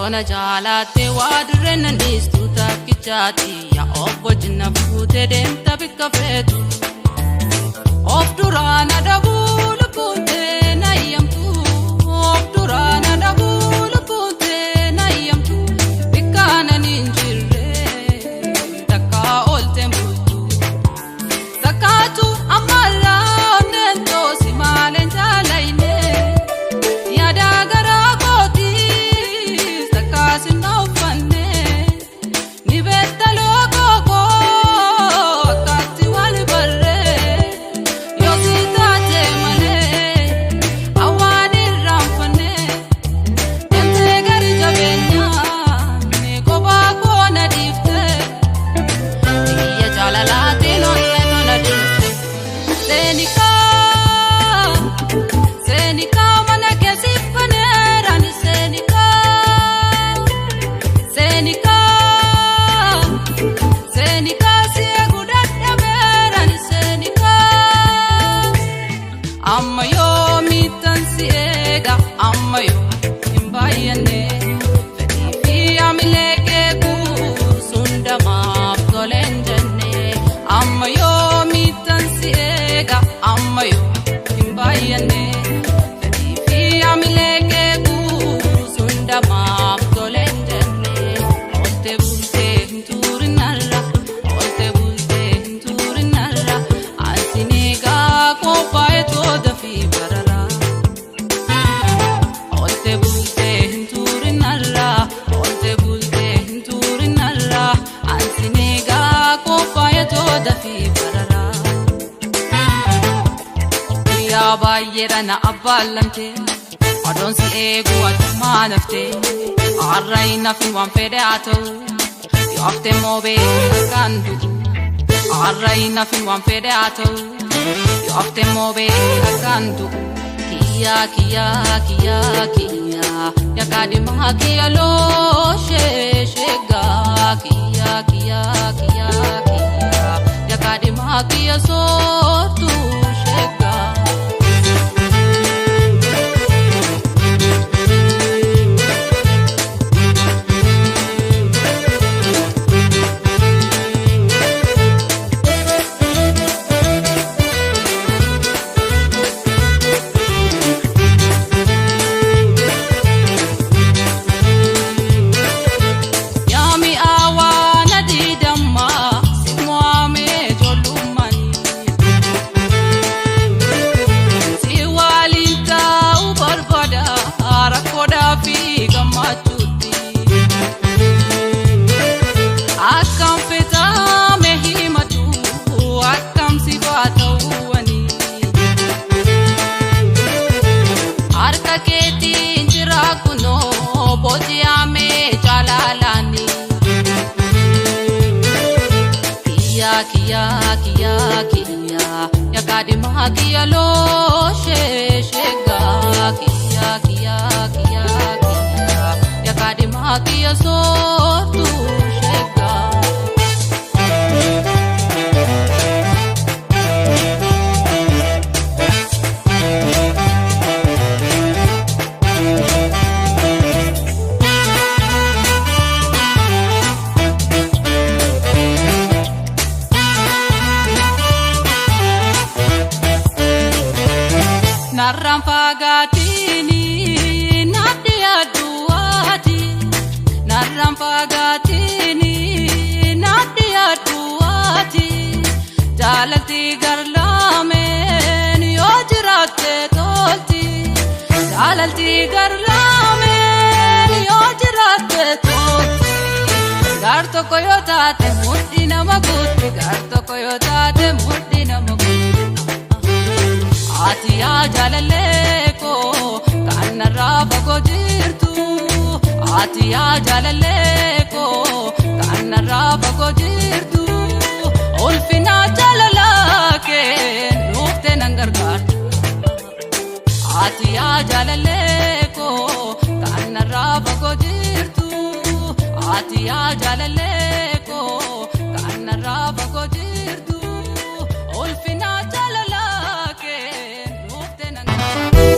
Yoona jaalatte waa dirreen nan dhiistu takkichaati yaa obbo jinna fuutee deemta bikka feetu. Of duraan adabuu lubbuuntee na iyyamtu of duraan adabuu lubbuuntee na iyyamtu bikka anan hin jirre takka oolteen bultu. Takkaatu ammalaa onneen toosi maaleen jaalayne yaada garaa kootiis takkaas hin uffanne ni beekta lookoo akkaatti wal barree yoo si taate malee hawaan irraanfanne deemtee gari jabeenyaa ni kophaa koo na dhiifte biyya jaalalaatiin onnee tola dhiifte. Seenikaa seenikaa mana keessiif baneeraan seenikaa seenikaa seenikaa si eeguu dadhabeeraan seenikaa amma yoomiittan si eega amma yoo hin baay'anne fedhii fi haamilee kee kuusuun damaaf toleen jenne amma yoomiittan si eega amma yoo hin baay'anne fedhii fi haamilee kee kuusuun damaaf toleen jenne oolte bultee hin turinarra oolte bultee hin turinarra ansin eegaa qophaa'e tooda fi bararaa. Oolte bultee hin turinarra oolte bultee hin turinarra ansin eegaa qophaa'e tooda fi bararaa. Guyyaa baay'eedha na abbaalamte odoon si eegu achumaa naftee har'a hin hafin waan fedhe haa ta'u yoo hafte immoo beeki akkaan du'u har'a hin hafin waan fedhe haa ta'u yoo hafte immoo beeki akkaan du'u. Kiyyaa kiyyaa kiyyaa kiyyaa yakkaadhimaa kiyya looshee sheegaa kiyyaa kiyyaa kiyyaa kiyyaa yakkaadhimaa kiyya soortuu sheegaa. Yaami awaa na diidammaa si mo'amee ijoollummaanii. Si waliin taa'uu barbaada rakkoodhaa fi gammachuutti. Akkam fetame himatu akkam si baatawwanii. Harka keetiin jira kunoo booji'amee jaalalaani. Kiyyaa kiyyaa kiyyaa kiyyaa yakkaadhimaa kiyya looshee sheegaa kiyyaa kiyyaa kiyyaa kiyyaa yakkaadhimaa kiyya soortuu sheegaa. Narraan fagaatini nadhi aduwaati. Narraan fagaatini nadhi aduwaati. Jaalalti garlaameen yoo jiraatte tolti. Jaalalti garlaameen yoo jiraatte tolti. Gaar tokko yoo taate mudhii nama guutti. Gaar tokko yoo taate mudhii nama guutti. Ati yaa jaalallee koo kan narraa fagoo jirtu. Ati yaa jaalallee koo kan narraa fagoo jirtu. Ulfina jaalalaa kee nuufte nan gargaartu. Ati yaa jaalallee koo kan narraa fagoo jirtu. Ati yaa jaalallee koo kan narraa fagoo jirtu. Ulfina jaalalaa kee nuufte nan gargaartu.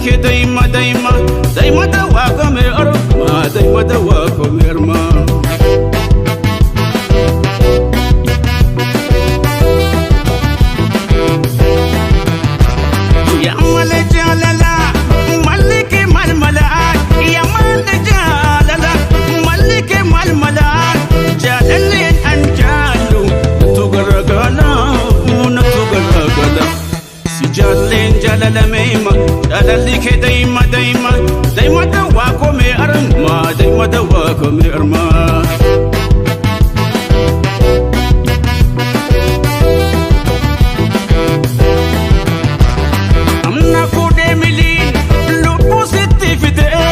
Jaalalli kee daa'ima daa'ima daa'ima dawaa koomee ormaa daa'ima dawaa koomee ormaa. Yaa jaalala malli kee maal mala yaa malee jaalala malli kee maal mala jaalalleen an jaallu natu garagala natu garagala. Si jaalleen jaalala meema jaalalli kee daa'ima daa'ima daa'ima dawaa koomee armaa daa'ima dawaa koomee armaa. Amna fuudhee miliin lubbuu sitti fidee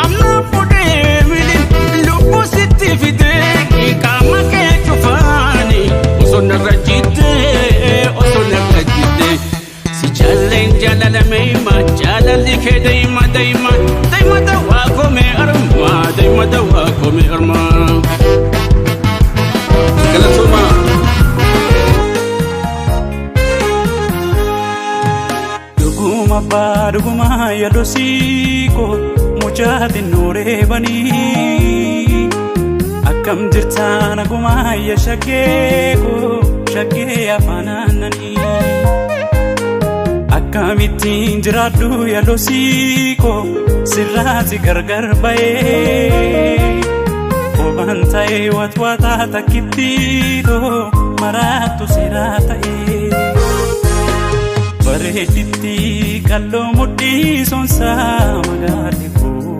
amna fuudhee miliin lubbuu sitti fidee qaama kee cufaani osoo narra jittee osoo narra jittee si jaalleen jaalala meema jaalalli kee daa'ima daa'ima daa'ima dawaa koomee armaa daa'ima dawaa koomee armaa. Galatooma. Dhuguma abbaa dhuguma yaadosiiko mucaa xinnoo reebanii akkam jirtaa naguma ya shaggeeko shaggee afaan aannanii akkamittiin jiraadhu yaadosiiko sirraati gargar ba'ee qobaan ta'ee watwaataa takkittiitoo maraattu seeraa ta'ee. Bareeditti qalloo mudhii sonsaa magaalli koo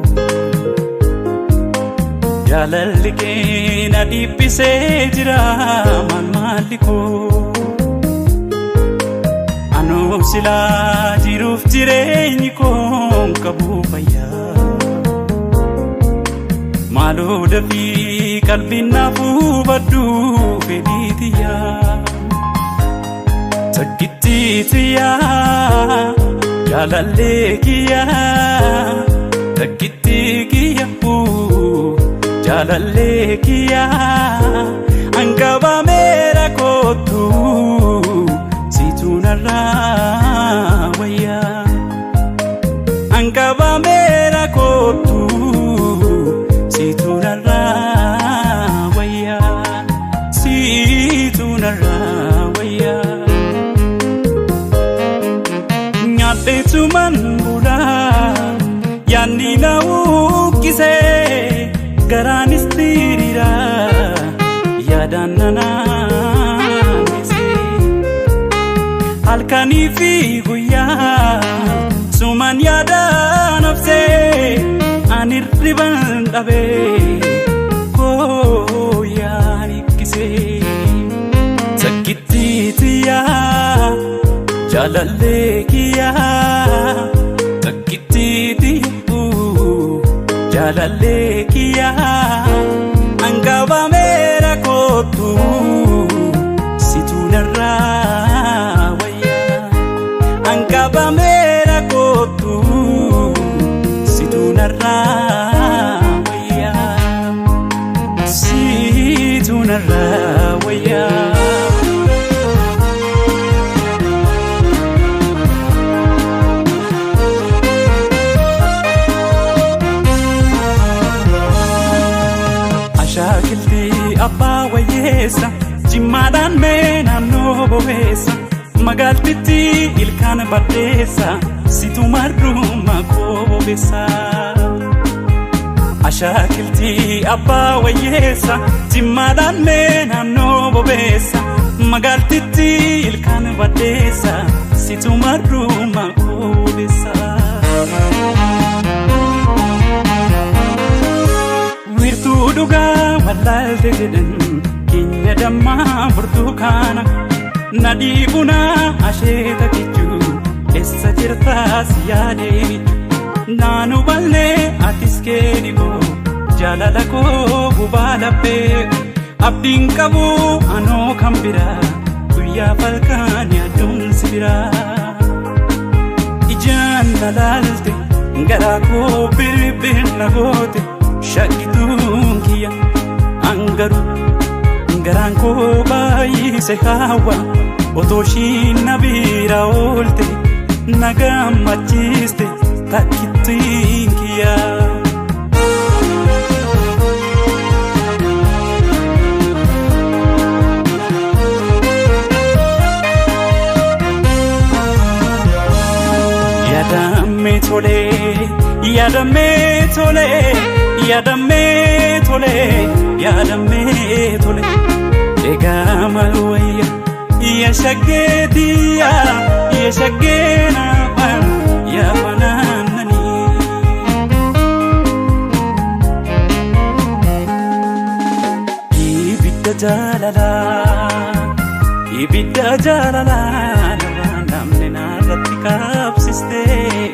jaalalli kee na dhiphисee jira maal maalli koo anoo silaa jiruuf jireenyi koo hin qabu fayyaa maaloo dafii qalbiin naaf hubadhu fedhii tiyyaa. Takkitti tiyyaa jaalallee kiyyaa takkitti kiyya jaalallee kiyyaa hanqabameera kootu siitu narraa wayyaa hanqabameera kootu siitu narraa wayyaa siitu narraa wayyaa. Nyaadheetuman bulaa yaadni na uwwisee garaanis diriira yaadaan na naannise halkanii fi guyyaa suman yaada nafsee ani hirriban dhabee koo yaan hikkisee takkitti tiyyaa. Jaalallee kiyyaa takkitti tiyyaa jaalallee kiyyaa hanqabameera kootu situ narraa wayyaa hanqabameera kootu situ narraa wayyaa situ narraa wayyaa. Ashaakiltii abbaa wayyeessa jimmaadhaan mee naannoo bobeessa magaaltitti ilkaan baddeessa situ marruma koobeessa. Ashaakiltii abbaa wayyeessa jimmaadhaan mee naannoo bobeessa magaaltitti ilkaan baddeessa situ marruma koobeessa. Wiirtuu dhugaa wallaalte jedhan keenya dammaa burtukaana nadhii bunaa asheeta kichuu eessa jirtaas yaadee michu naanu ballee atis keeni koo jaalala koo gubaa laphee abdiin qabu anoo kan biraa guyyaa falkaan yaaduun si biraa. Ijaan na laalte garaa koo birbir na goote shakkituun kiyya angaru garaan koo baay'ise hawa otoo ishiin na bira oolte na gammachiiste takkittiin kiyyaa. Yaadamee tolee, yaadamee tolee, yaadamee tolee, yaadamee tolee. Egaa maal wayya, yaa shaggeetiya, yaa shaggee naafaan, yaa fanaananii. Ibidda jaalalaa, ibidda jaalalaa, narraa namni narratti qabsistee.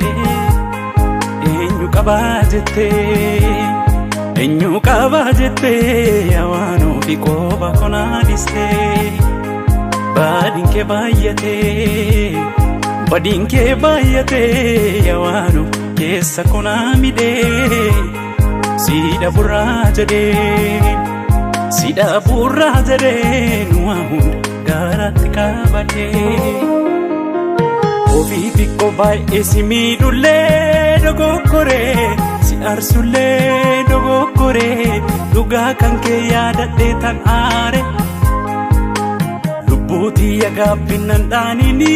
Eenyu qabaa jettee, eenyu qabaa jettee, waan ofii qofa konaadhistee. Badiin kee baay'atee, badiin kee baay'atee, waan of keessa konaa midhee. Siidha burraa jedhee, siidha burraa jedhee, nu waa hunda garaatti qabadhee. Ofii xiqqoo baay'ee si miidhullee dogoggoree, si aarsullee dogoggoree, dhugaa kan kee yaadadhee tan aare. Lubbuutii gaabbinan dhaaniini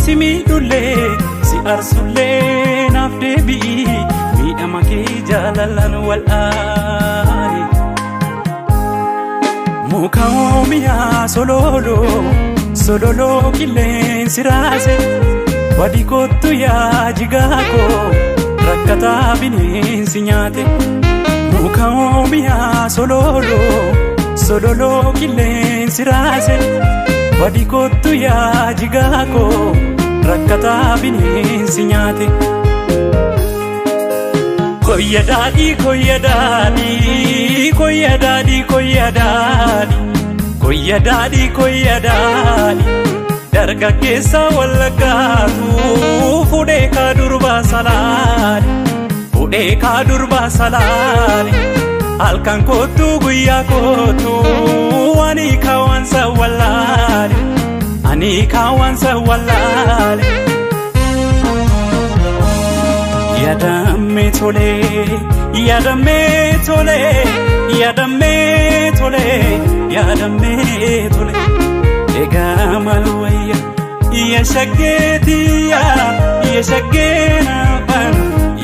si miidhullee si aarsullee naaf deebi'i miidhama kee jaalalaan wal'aani. Muka oomiyaa sololoo sololoo qilleensi raase badi kottu yaa jigaakoo rakkataa bineensi nyaate. Muka oomiyaa sololoo sololoo qilleensi raase badi kottu yaa jigaakoo rakkataa bineensi nyaate. Koyya daadhii koyya daadhii koyya daadhii koyya daadhii koyya daadhii koyya daadhii dargaggeessa wallaggaatu fuudhee kaa durbaa salaale fuudhee kaa durbaa salaale halkan kootu guyyaa kootu ani kaawwansa wallaale ani kaawwansa wallaale. Yaadamee tolee, yaadamee tolee, yaadamee tolee, yaadamee tolee. Egaa maal wayya, yaa shaggeetiya, yaa shaggee naafaan,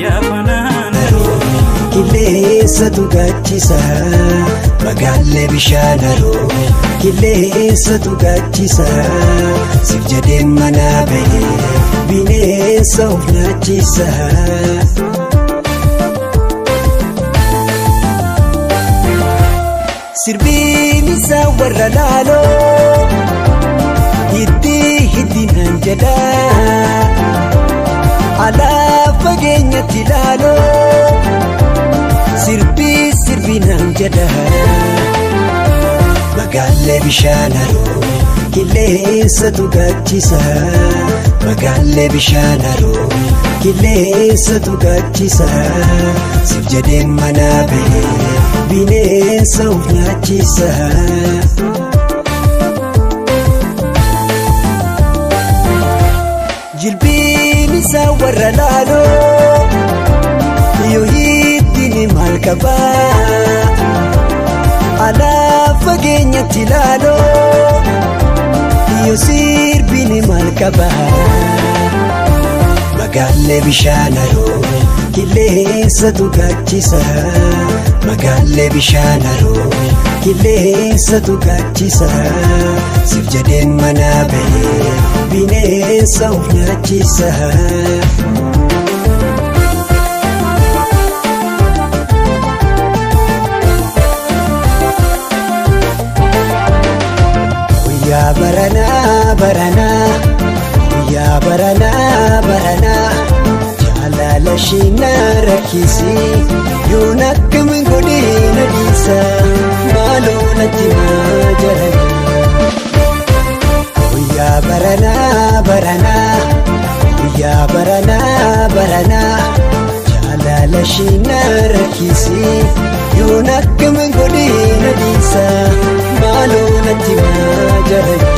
yaa fanaananii. Qilleensatu gaachisa magaallee bishaan haroo, qilleensatu gaachisa siif jedheen manaa bahee bineensa of nyaachisa. Sirbiin isaa warra laaloo itti hiddinaan jedha alaa fageenyatti laaloo. Sirbii sirbinaan jedha magaallee bishaan haroo, qilleensatu gaachisa magaallee bishaan haroo, qilleensatu gaachisa siif jedheen manaa bahee bineensa of nyaachisa. Jilbiin isaa warra laaloo yoo hiddini maal qabaa alaa fageenyatti laaloo yoo sirbini maal qabaa magaallee bishaan haroo, qilleensatu gaachisa magaallee bishaan haroo, qilleensatu gaachisa siif jedheen manaa bahee bineensa of nyaachisa. Guyyaa baranaa baranaa, guyyaa baranaa baranaa, jaalala ishee rakkisi yoon akkam godhee na dhiisa maaloo natti maa jarana. Guyyaa baranaa baranaa, guyyaa baranaa baranaa, jaalala ishee rakkisi yoon akkam godhee na dhiisa maaloo natti maa jarana.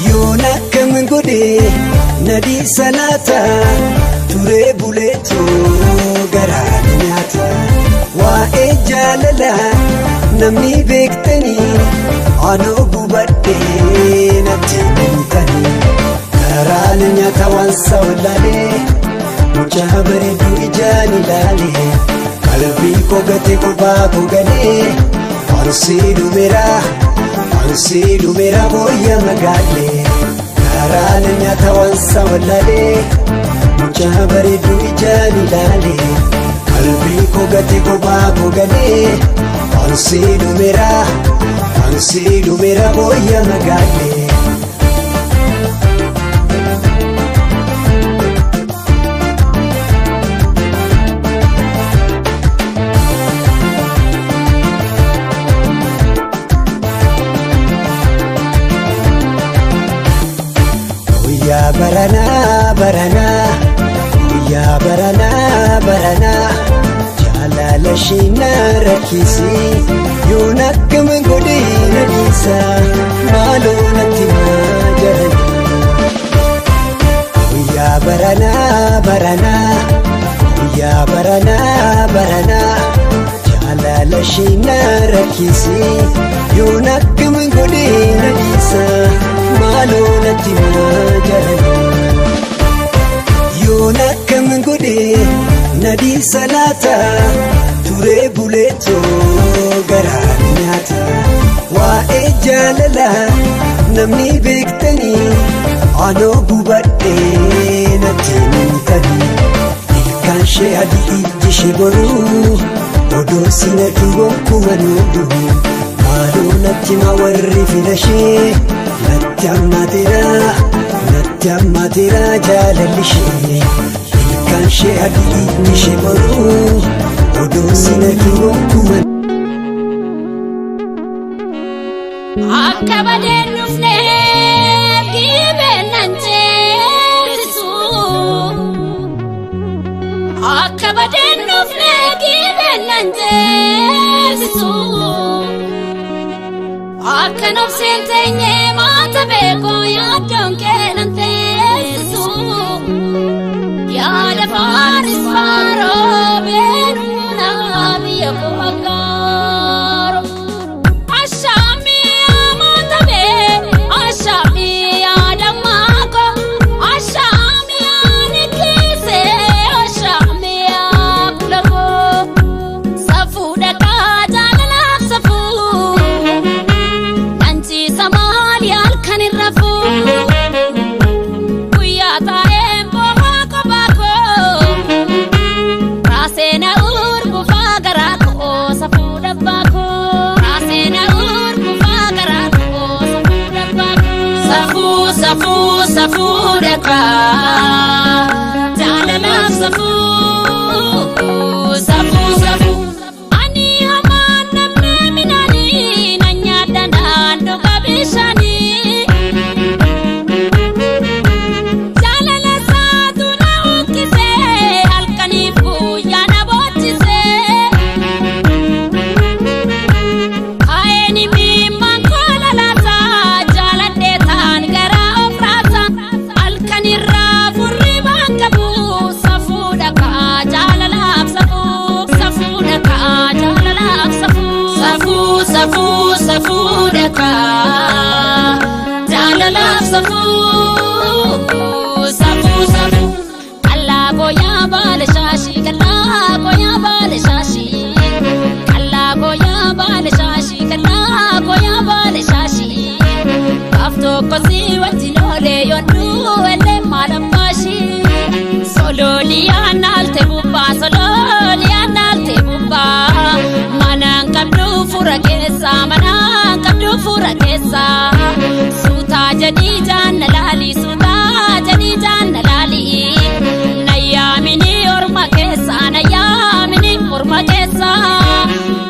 Yoon akkam godhee na dhiisa laata Turee buleetu garaa na nyaata. Waa'ee jaalalaa namni beektanii anoo gubadhee natti himtanii. Garaa na nyaata waan sawwalaalee mucaa bareedduu ijaan ilaalee qalbii koo gatee kophaa koo galee ansii dhumeera ansii dhumeera booyya magaalee. Garaa na nyaata waan sawwalaalee mucaa bareedduu ijaan ilaalee qalbii koo gatee kophaa koo galee ansii dhumeera ansii dhumeera booyya magaalee. Guyyaa baranaa baranaa guyyaa baranaa baranaa jaalala ishee na rakkisi yoon akkam godhee na dhiisa maaloo natti maa jalanaa. Guyyaa baranaa baranaa guyyaa baranaa baranaa jaalala ishee na rakkisi yoon akkam godhee na dhiisa maaloo natti maa jalanaa. Yoon akkam godhee na dhiisa laata turee buleetoo garaa na nyaata. Waa'ee jaalalaa namni beektanii anoo gubadhee natti himtanii. Ilkaan ishee adii ijji ishee boruu odoo sinatu gonkumaa nuudhu. Maaloo natti maa warri filashee natti hammaateera natti hammaateera jaalalli ishee. Ilkaan ishee adii ijji ishee boruu odoo sinatu gonkumaa. Akka badeen dhufneef gibeen nan ceesisu. Akka badeen dhufneef gibeen nan ceesisu. Akka nobseen teenyee maata beekoo yaaddoon kee nan teessisu. Yaada faaris faaroo beenuu naa biyya koo aggaaro. Ashaamiyaa maatabee ashaamiyaa dammaako ashaamiyaa nikisee ashaamiyaa kulakoo safuu dhaqaa jaalalaaf safuu nanchiisa maali halkan irra fuu guyyaa taa'een boohaa kophaa koo. Raaseena urgufaa garaa koo safuu dhabbaa koo. Raaseena urgufaa garaa koo safuu dhabbaa koo. Safuu safuu safuu dhaqaa jaalalaaf safuu safuu safuu. Ani hamaan namne minaanii na nyaadha naannoo qabishaanii. Jaalala saatu na uffisee halkaniif guyyaa na boochisee. Kaa'een miimmaan kola laata jaaladhee taan garaa of raata halkanirraa furrii waan qabu safuu dhaqaa jaalalaaf safuu safuu dhaqaa jaalalaaf safuu safuu safuu safuu dhaqaa jaalalaaf safuu safuu safuu. Kallaa gooyaa baala shaashii kallaa gooyaa baala shaashii kallaa gooyaa baala shaashii kallaa gooyaa baala shaashii gaaf tokko si wajjin oolee yoonduu ellee maal abbaashii sololiyaa naalte bubbaa sololiyaa naalte bubbaa manaan qabdu fura keessa manaan qabdu fura keessa suutaa jedhii jaanna laalii suutaa jedhii jaanna laalii nayyaamini orma keessa nayyaamini orma keessa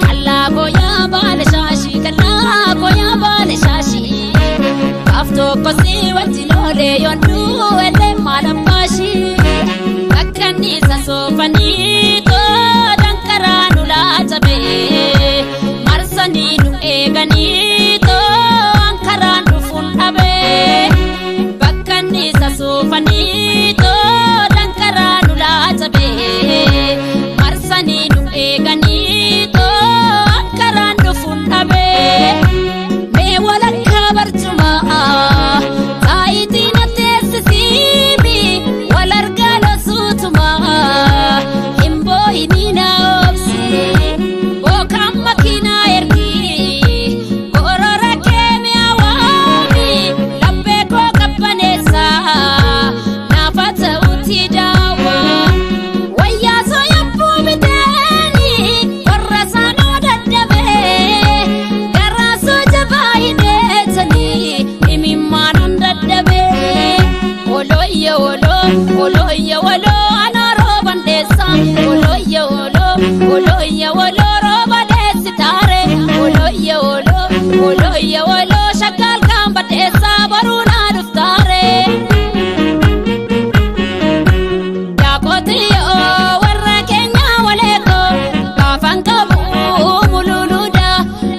kallaa gooyaa baala shaashii kallaa gooyaa baala shaashii gaaf tokko si wajjin oolee yoonduu ellee maal abbaashii bakka anniisa soofanii toodan karaa nu laacabee marsanii nu eeganii too'an karaan dhufuun dhabee bakka anniisa soofanii toodan karaa nu Wolooyya woloo shakkaal kan baddeessaa boruu naa dhuftaare. Yaakootiyoo warra keenya waleekoo gaafan qabu mululuudha.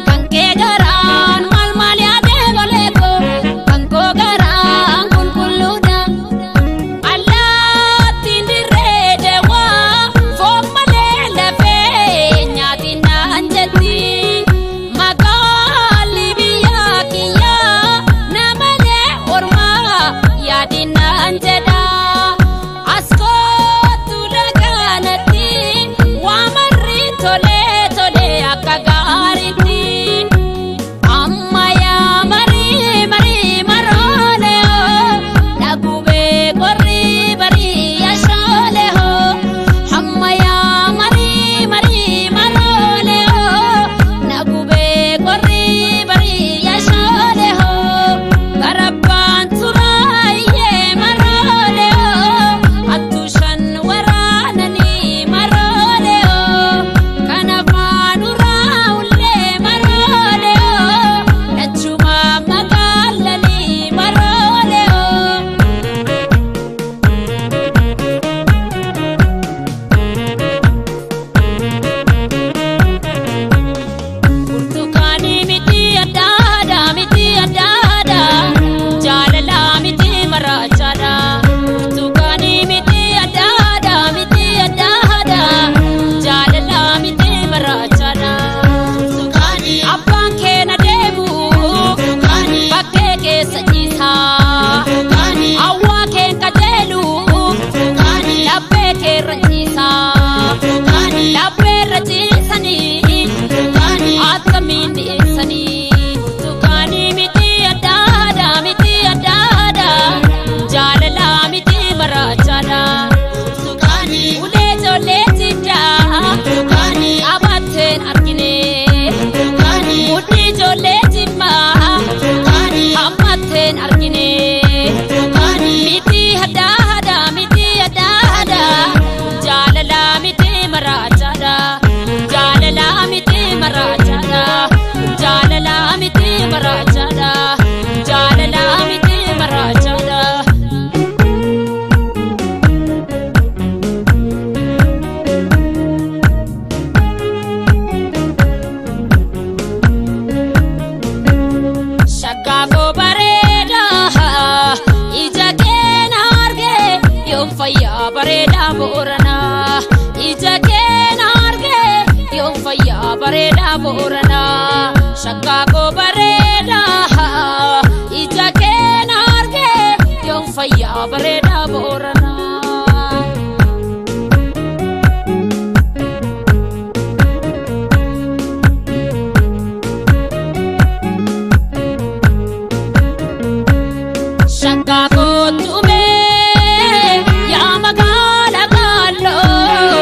Kan kee garaan maal maal yaadee goleekoo kan koo garaan qulqulluudha. Allaattiin dirree deewaa foon malee lafee nyaatiin naan jetti. Magaalli biyya kiyyaa namalee ormaa yaadin naan jedha. Askootu lagaanatti waa marri tolee tolee akka gaariitti. Amma yaa marii marii maroolee hoo dhagubee qorri barii yashoolee hoo. Amma yaa marii marii maroolee hoo dhagubee qorri barii yashoolee hoo. Garabbaan turaayyee maroolee hoo hattuushan waraananii maroolee hoo. Kan afaan uraawullee maroolee hoo lachuma magaalanii maroolee hoo. Burtukaanii miti addaadha miti addaadha jaalala miti maraachaadha. Burtukaanii miti addaadha miti addaadha jaalala miti maraachaadha. Abbaan keena deemu bakkee keessa ciisa. Hawwaa keen qajeelu laphee keerra ciisa. Lapheerra ciisanii akkamiin dhiyeessanii. Burtukaanii miti addaadha miti addaadha jaalala miti maraachaadha. Ulee ijoollee jiddaa qabatteen argine. Mudhii ijoollee jimmaa hammatteen argine. Miti addaadha miti addaadha jaalala miti maraachaadha. Jaalala miti maraachaadha. Jaalala miti maraachaadha. Jaalala miti maraachaadha. Shakkaakoo bareedaa ija keena argee yoom fayyaa bareedaa booranaa. Ija keena argee yoom fayyaa bareedaa booranaa. Shakkaakoo bareedaa ija keena argee yoom fayyaa bareedaa booranaa. Shakkaakoo tumee yaa magaala gaalloo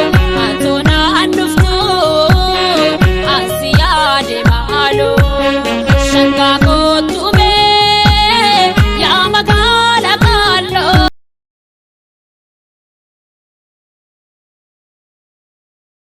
antoonaan dhuftuu asi yaade maaloo. Shakkaakoo.